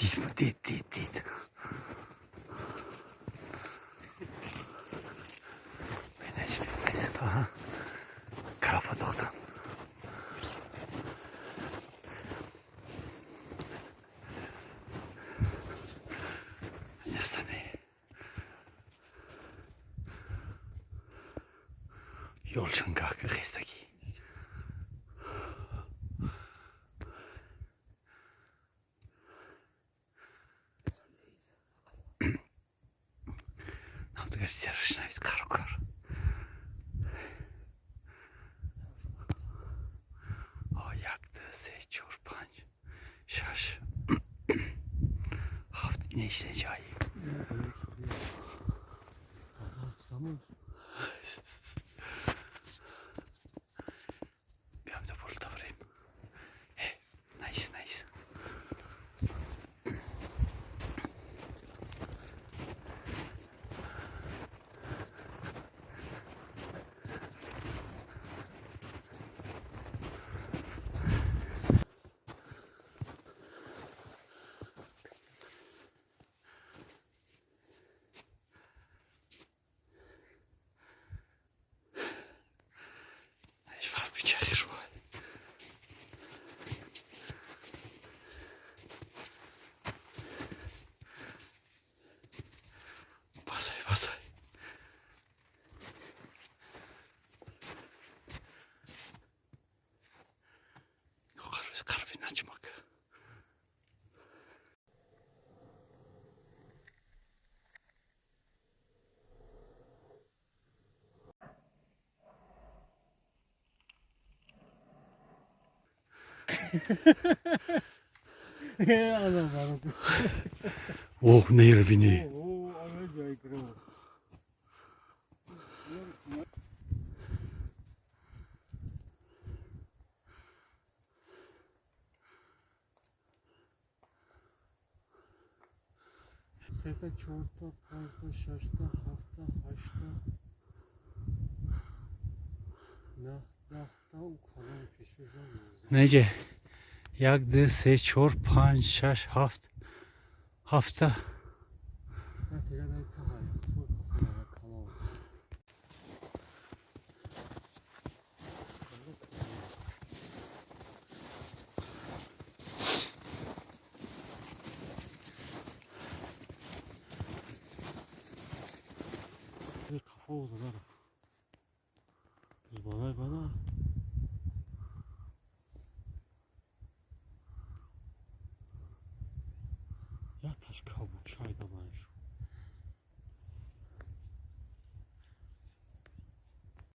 Дид, дид, дид, дид. Крафа дохтам. Ёлчангак хестагӣ. Намдагар сершнавид карокар. О, як, ду, се, чор, панҷ, шаш, ҳафт, инеш ҷай. Nice, nice. Басай. Қарби начмак. Ох, нервини. Сета, чорта, панҷта, шашта, ҳафта, ҳашта, наҳ, даҳта, у калони пешпешам. Неҷе? Як, ду, се, чор, панҷ, шаш, ҳафт, ҳафта. Қафо задара. Балай бала. Я таш кабуд шайда баншу.